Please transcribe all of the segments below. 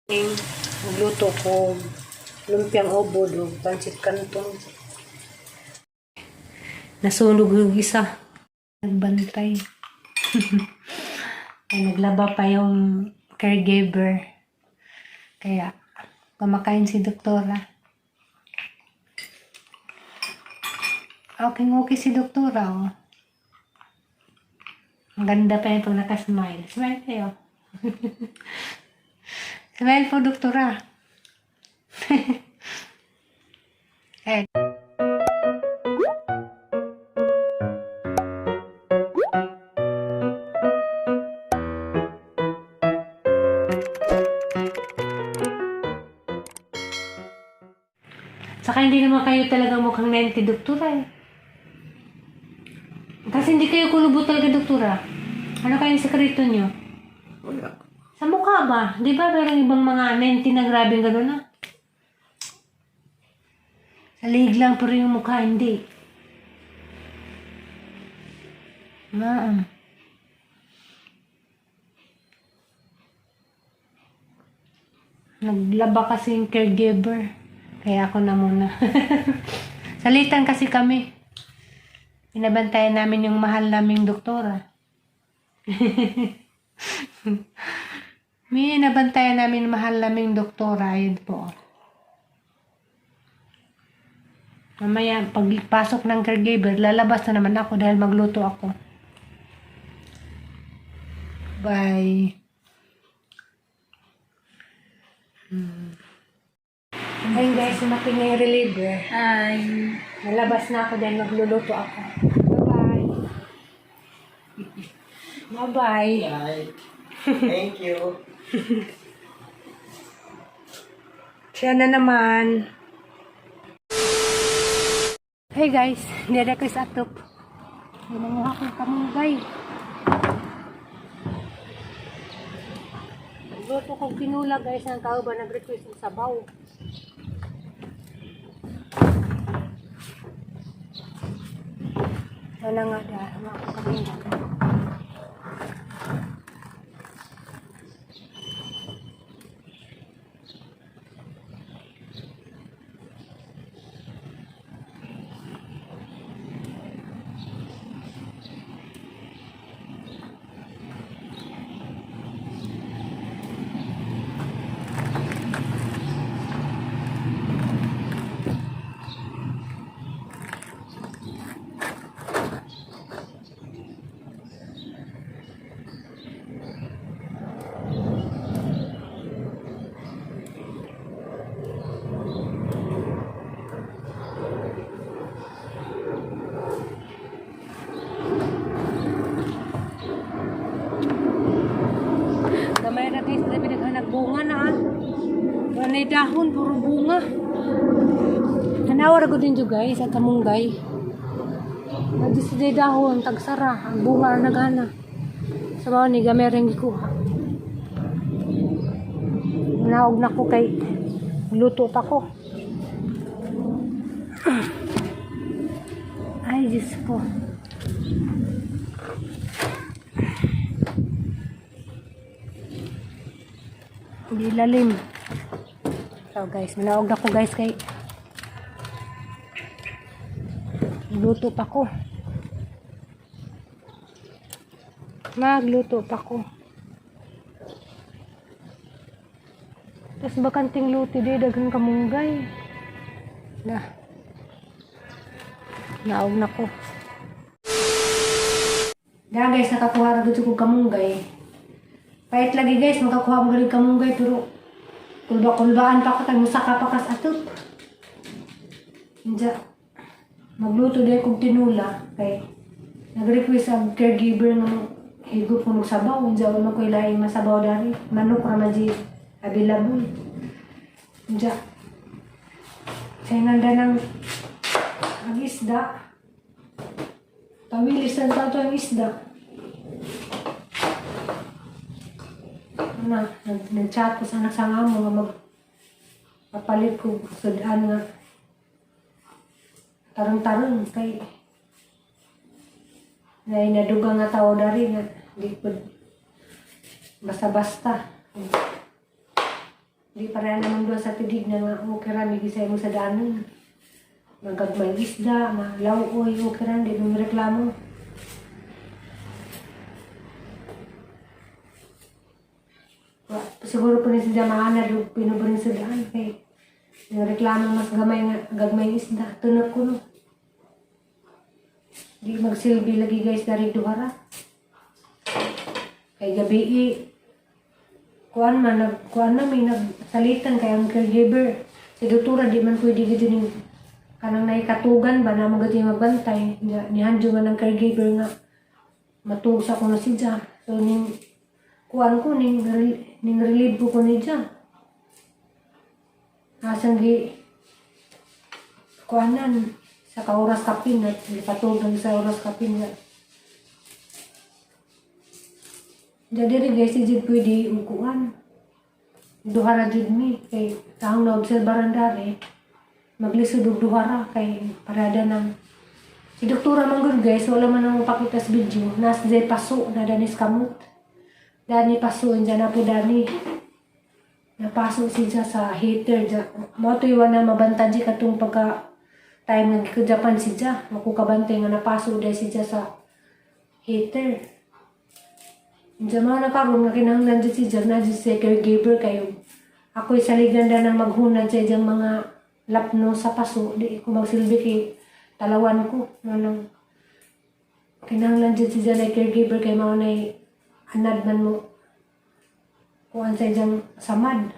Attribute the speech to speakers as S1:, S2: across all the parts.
S1: Nagluto ko lumpiang ubod o pancit canton. Nasunog yung isa. Nagbantay. Ay, naglaba pa yung caregiver. Kaya, kumakain si doktora. Okay, okay si doktora, oh. Ang ganda pa yun pag nakasmile. Smile kayo. Smile po, doktora. Eh. Saka hindi naman kayo talaga mukhang 90, doktora eh. Kasi hindi kayo kulubo talaga, doktora. Ano kayong sekreto nyo?
S2: Wala.
S1: Sa mukha ba? Di ba merong ibang mga 90 na grabing gano'n na? Sa liig lang pero yung mukha hindi. Maam. Naglaba kasi yung caregiver. Kaya ako na muna. Salitan kasi kami. Pinabantayan namin yung mahal naming doktora. May nabantayan namin mahal naming doktora. Ayun po. Mamaya, pagpasok ng caregiver, lalabas na naman ako dahil magluto ako. Bye. Ayun guys, sumating na yung reliever.
S2: Hi.
S1: Nalabas na ako dahil magluluto ako. Bye-bye. Bye-bye.
S2: Bye. Thank you.
S1: Siya na naman. Hey guys, nire ko sa atop. May manguha kong kamunggay. Luto kong pinula guys ng kauban nag-request ng sabaw. Wala nga dahil mga kamunggay. Gamay ra guys, grabe naghanag bunga na ah. Wala na dahon, puro bunga. Tanawa ra gud ninyo guys, ang kamunggay. Nadi sa day dahon, tagsara, ang bunga ra naghana. Sa mao ni gamay ra gikuha. Naog na ko kay luto pa ko. Ay, Diyos ko. Hindi lalim. So guys, manaog ako guys kay luto pa ko. Magluto pa ko. Tapos bakanting luti di daghang kamunggay. Na. Naog na ko. Da guys, nakakuha ra gud ko kamunggay. Pahit lagi guys, makakuha mo galing kamunggay pero kulba-kulbaan pa ko tag musaka pa kas atop. Inja. Magluto dahil kog tinula kay nag-request ang caregiver nga mo higop ko og sabaw unja wa man koy laing masabaw dari manok ra man di available. Inja. Sa nanda ng ang isda. Tawilis ang tato ang isda. Na, nag-chat ko sa anak sa nga mo nga mag papalit ko sudan nga tarong-tarong kay na inadugang nga tao dari nga di po basta-basta. Di pareha naman doon sa tidig na nga okay ra mi gisay mo sa daanon. Magagmay isda, malawoy, okay ra, di mo reklamo. Wa, siguro po ni sila maana do pinuburin sa daan kay reklamo mas gamay nga gagmay isda tunok ko no. Di magsilbi lagi guys dari duhara. Kay gabi i kuan man nag kuan na may nagsalitan kay ang caregiver si doktora di man pwede gid ning kanang naikatugan ba na mo gid magbantay. Nya nihandyo man ang caregiver nga matuog sa kuno siya. So ning kuan ko ning relieve ko ni siya. Asang gi kuanan sa kaoras kapin at ipatugan sa oras kapin nga. Jadi rin guys, di jud pwede ukuan. Duha ra jud mi kay taong naobserbaran dari maglisod og duha ra kay parada ng si doktora man gud guys, wala man ang mapakita sa video. Nas jay paso na danis kamot. Dani paso dyan na po dani. Napaso siya sa heater dyan. Mo to iwan na mabanta di katong pagka time nga Japan siya. Makukabantay nga napaso dahil siya sa heater. Diyan mga nakaroon nga kinahanglan dyan siya na dyan siya caregiver kayo. Ako'y saligan na ng maghunad sa iyang mga lapno sa paso. Di ko magsilbi kay talawan ko. Manang kinahanglan dyan siya na caregiver kay mga nay anad man mo kuan sa iyang samad.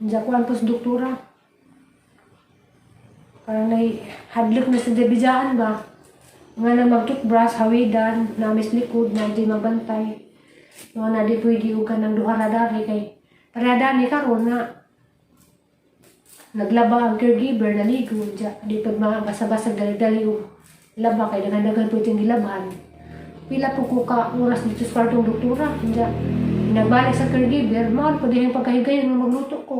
S1: Diyan kuan po sa doktora. Parang nay hadlok na sa debijaan ba? Nga na mag-toothbrush, hawidan, namis likod, na di mabantay. Nga na di pwede og kanang duha ra dari kay parada ni karon na naglaba ang caregiver, naligo, dya, di pag mabasa-basa dali-dali og laba kay daghan-daghan po itong gilabhan. Pila po ko ka oras dito sa kwartong doktora. Dya, nagbalik sa caregiver, mahal po din yung pagkahigayon nga magluto ko.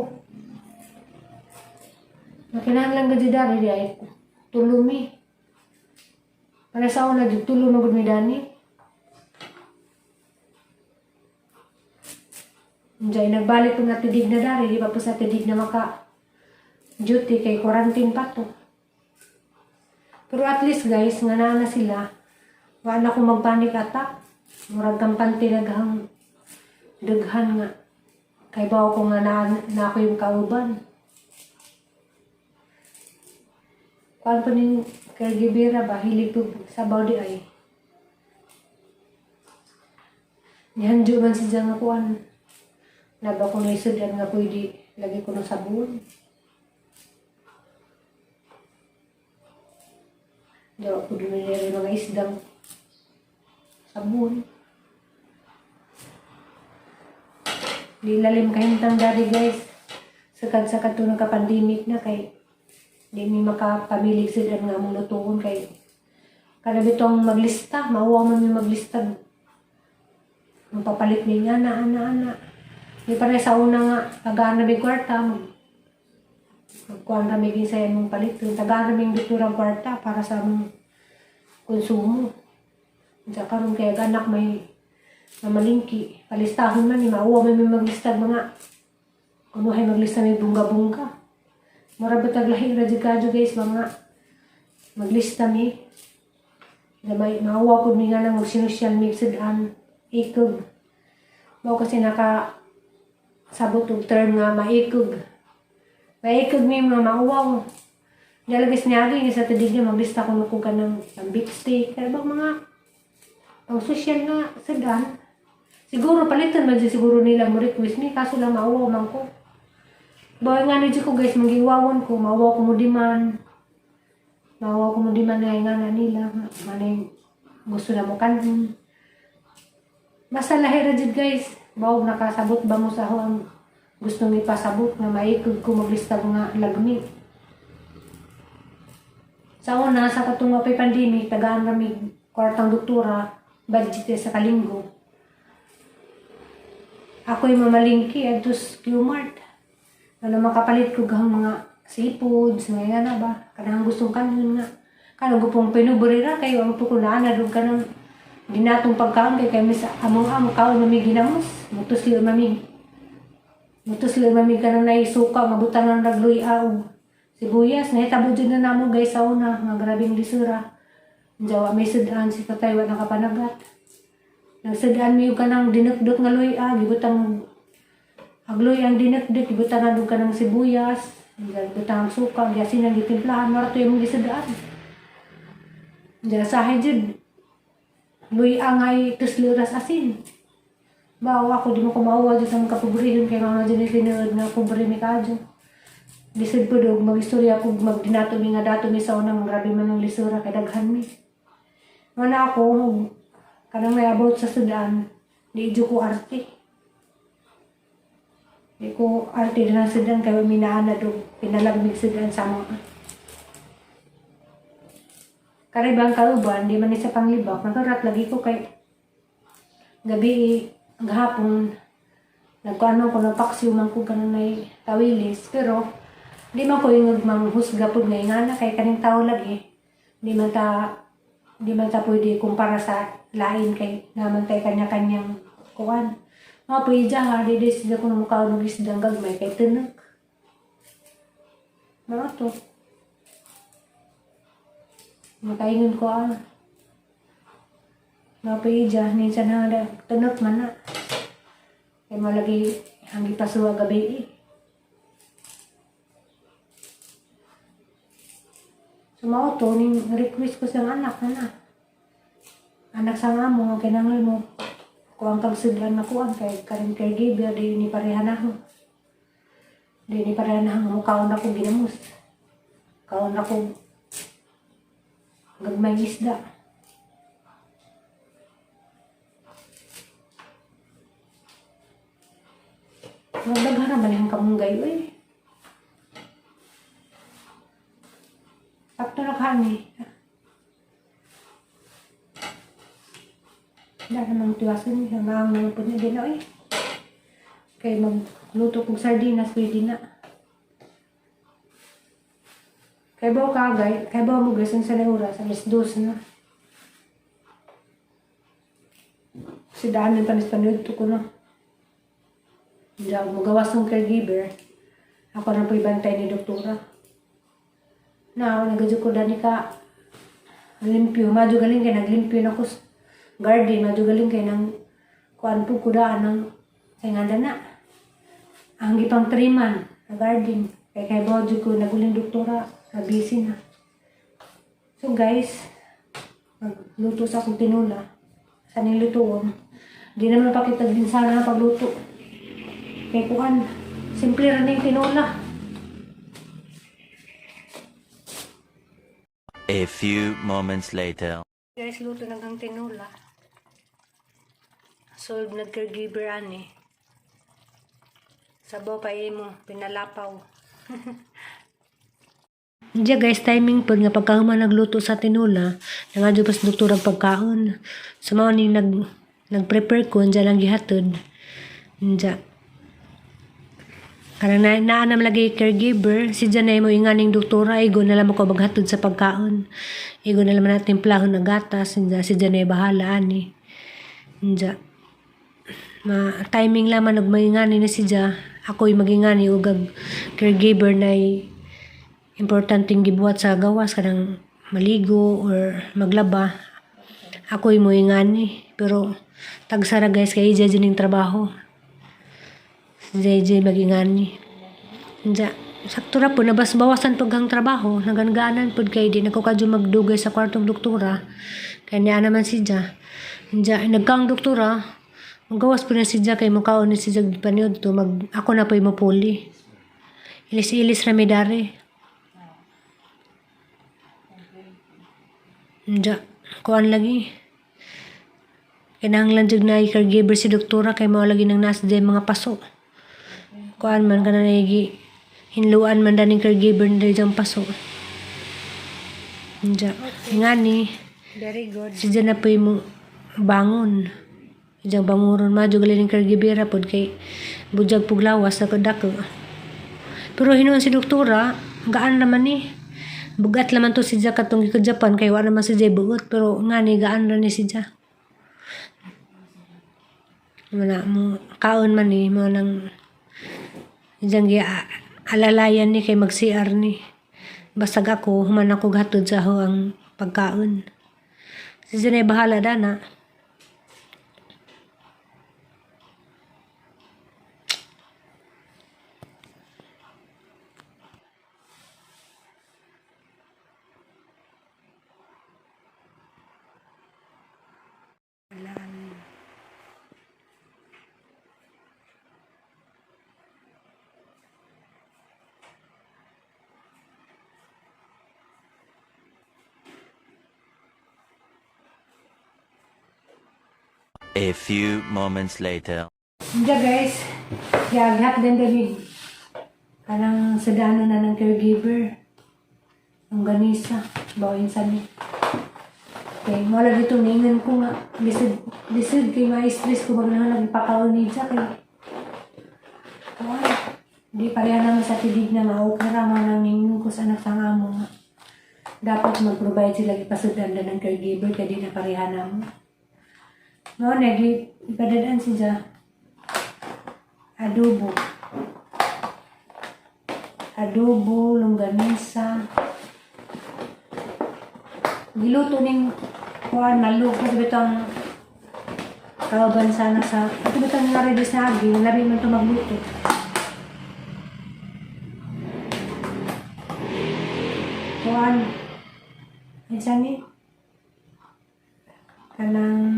S1: Na kinahanglan ka di dari di ay tulumi. Para sa una, di tulo magud mi dani. Diyan, nagbalik ko na tidig na dari, di ba po sa tidig na maka duty kay quarantine pa to. Pero at least guys, nga naa na sila, wala na akong magpanic attack. Murag kampante naghang daghan nga. Kay bawo ko nga na ako yung kauban. Kuan pa ning caregivera ba, hilig ko sabaw di ay. Nihandyo man siya nga kuan. Naba ko na isod nga pwede lagi ko ng sabon. Daw ako dun na mga isdang sabon. Di lalim kahimtang dari guys. Sakad-sakad to nagka-pandemic na kay di mi makapamilig sila nga among lutuon kay kada bitong maglista, mauwa man mi maglista. Magpapalit mi nga na ana ana. Di pare sa una nga tagaan na mi kwarta, magkuan ra mi sa imong palit, tagaan ra mi doktorang kwarta para sa among konsumo. Sa karon kay ang anak may mamalingki, palistahon man ni mauwa man mi maglistag mga kunuhay maglista mi bungga-bungga. Mura ba taglahi ra jud kadyo guys mga maglista mi. Na may maawa pud mi nga nang magsinusyal mi sudan ikog. Mao kasi naka sabot og term nga maikog. Maikog mi mga mauwaw. Nalagis niya agi sa tidig niya maglista ko ko kanang pang beef steak, kaya bang mga pang social nga sudan. Siguro palitan man jud siguro nila mo request mi kaso lang mauwaw man ko. Bawi nga na ko guys, magiwawon ko, mauwaw ko mo di man. Mauwaw ko mo di man nga nga na nila, manay gusto na mo kanon. Basta lahi ra jud guys, bawog nakasabot ba mo sa ako ang gustong ipasabot nga maikog ko maglista ko nga lagmi. Sa una, sa katong pa'y pandemic, tagaan rami kwartang doktora, budget sa kalinggo. Ako'y mamalingki adto sa Qmart. Ano makapalit ko gahang mga seafoods, mga na ba? Kanang gustong kanon nga. Kanang gupong pinuburira kayo ang pukunaan na doon kanang dinatong pagkaon kay kay mis among amo kaon mami ginamos, mutusli mami. Mutuslo mami ka nang naisuka nga butang ng nagluya og sibuyas. Nahitabo jud na namo, guys, sa una nga grabeng lisura. Jawa may sudan si tatay, wa nakapanagat. Nagsudan mi og kanang dinukduk nga luya, gibutang agluy ang dinukduk, gibutang og kanang sibuyas, gibutang ang suka, giasin ang gitimplahan, mara to imong gisudaan. Diya sahay jud luya nga tuslo ras asin. Bawa ako, di mo ko mauwa dyan sa mga kapobrehon kay mga dyan yung tinuod nga pobre mi kadyo. Lisod po dog, mag-istorya ko, magdinato mi nga dato mi sa unang grabe man ang lisura kay daghan mi. Mana ako, kanang may about sa sudan, di jud ko arte. Di ko arte din ang sudan kay minaana dog, pinalagmig sudan sa mga. Karibang karuban, di man ni sa panglibak, nagkarat lagi ko kay gabi gahapon nagkuano ko, nagpaksiw man ko ganun ay tawilis, pero di man ko ingog manghusga pud nga ingana kay kaning tao lagi di man ta pwede kumpara sa lain kay naman tay kanya-kanyang kuan mga pwede ha. Di di sila kung mukaon og isdang gagmay kay tunok mga to makaingon ko ah. Mga pwede minsan ha, tunok man na kay malagi ang gipasuwa gabi eh. So mao to ning request ko sa anak na na. Anak sa amo nga kinahanglan mo kuang kag sudlan na kuang kay kaning caregiver di ni pareha na ako. Di ni pareha na ang mukaon ako ginamos. Kaon ako gagmay isda. Magdaghan naman yung kamunggay, uy. Sakto na kani. Wala namang tiwasan. Hanggang naman po niya din, uy. Kay magluto kong sardinas, pwede na. Kay ba ka, guys? Kay ba mo, guys, ang sa oras? 2:00 na. Kasi daan ng panis-panood ko na. Hindi ako magawas ng caregiver. Ako na po ibantay ni doktora. Na, ako nagadyo ko dani ka limpyo. Madyo galing kay naglimpyo na ko sa garden. Madyo galing kay nang kuan po ko daan ng sa nganda na. Ang gipang triman na garden. Kay bodyo ko naguling doktora. Na busy na. So guys, magluto sa akong tinula. Sa nilutoon. Di naman pakita din sana ang pagluto. Kay kuan, simple ra ning tinula.
S3: A few moments later.
S1: Guys, luto na kang tinula. Solve nag caregiver ani. Sabaw pa imo, pinalapaw. Diya guys, timing pod nga pagkahuman nagluto sa tinula, nangadyo pas doktor ang pagkaon. So mao ning nag-prepare ko, diya lang gihatod. Diya. Kanang na naanam lagi caregiver, si Janay mo inganing doktora, igo na lang ko maghatod sa pagkaon. Igo na lang natin timplahon na gatas, diya, si Janay bahala ani. Diya. Ma timing lamang og maingani na si Ja, ako'y magingani og ag caregiver na importanteng gibuhat sa gawas kanang maligo or maglaba. Ako'y moingani pero tagsara, guys, kay ija ning trabaho. Si JJ magingani. Diya, sakto ra po, nabas bawasan pag ang trabaho, nagangaanan pod kay di nako kadyo magdugay sa kwartong doktora. Kay niya naman si Ja. Diya, nagkaang doktora, magawas po na si Ja kay mukaon ni si Ja paniud to, mag, ako na po'y mapuli. Ilis-ilis ra mi dari. Diya, kuan lagi. Kinahanglan jud na caregiver si doktora kay mao lagi nang nasa diyan mga paso. Kuan man kana naigi hinluan man daning caregiver na diyang paso. Diya, ngani.
S4: Very good.
S1: Si Jan na po'y mo bangon. Diyang banguron madyo galing caregiver pod kay budyag puglawas sa kadako. Pero hinuon si doktora, gaan naman ni. Bugat laman to si Ja katong gikan Japan kay wa naman si Ja buot pero ngani gaan ra ni si Ja. Wala mo kaon man ni mo nang Diyan gi alalayan ni kay mag-CR ni. Basag ako, human ako gatod sa ho ang pagkaon. Si Zinay bahala dana.
S3: A few moments later.
S1: Hindi guys, gaghat din David. Kanang sadano na ng caregiver. Ang ganisa, bawin sa ni. Okay, mo lagi itong ningan ko nga. Lisod, lisod kay ma-stress ko pag naman nagpakaon ni siya kay. Ay, di pareha naman sa tidig na nga okay ra man ang ningon ko sa anak sa amo nga. Dapat mag-provide sila ipasudan na ng caregiver kay di na pareha namo. No, nagi ipadadaan siya adobo. Adobo, longganisa. Giluto ning kuan malug kasi bitong kauban sana sa ito bitong nga ready sa agi, labi man to magluto. Kuan. Unsa ni? Kanang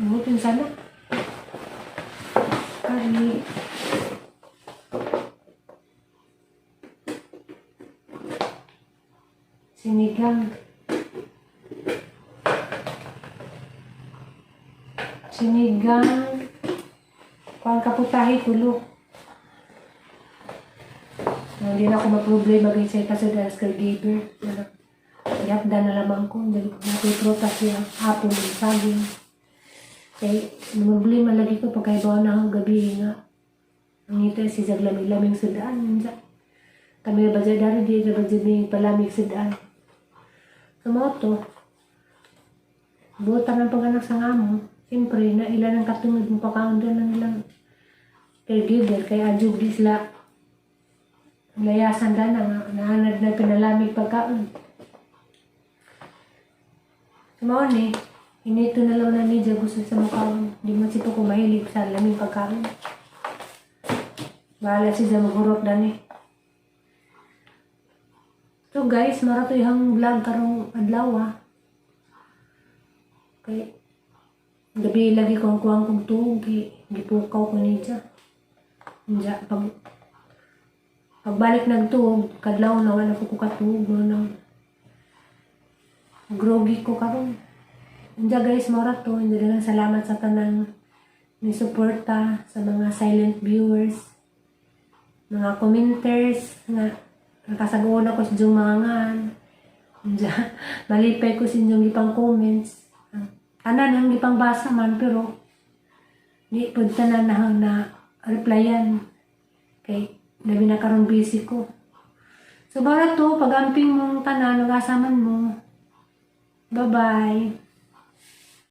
S1: Ang sana. Kari. Sinigang. Sinigang. Kuan kaputahi tulo. Hindi na ako maproblema guys sa kasi dahil caregiver. Ano, Yapda na lamang ko. Hindi ko prutas siya. Apple, saging. Kay, problema lagi ko pagkaibaw na akong gabi nga. Ang ito si Zaglamig-lamig sa daan. Unsa. Kami ba dyan dari di na ba dyan may palamig sa daan. Sa moto, buta ng pag-anak sa ngamo. Siyempre, na ilan ang katungod mo pakaon doon ng ilang caregiver. Kaya adjug di sila layasan dana nga naanad na pinalamig pagkaon. Mao ni, inito na lang na niya gusto sa mukhaon. Di man sipo ko mahilig sa laming pagkaon. Bahala siya maghurot dani. So guys, marato ihang vlog karong adlaw ah. Kay gabi lagi ko ang kuwang kong tuog kay gipukaw ko niya. Niya pag pagbalik nagtuog, kadlaw na wala ko katuog no nang groggy ko karon. Unja guys, mora to. Hindi lang salamat sa tanang ni suporta sa mga silent viewers, mga commenters nga nakasaguon ako sa inyong mga ngan. Unja, malipay ko sa inyong ipang comments. Tanan ang ipang basa man pero di pud tanan na na replyan kay labi na karon busy ko. So bara to, pag-amping mong tanan, nag-asaman mo. Bye-bye.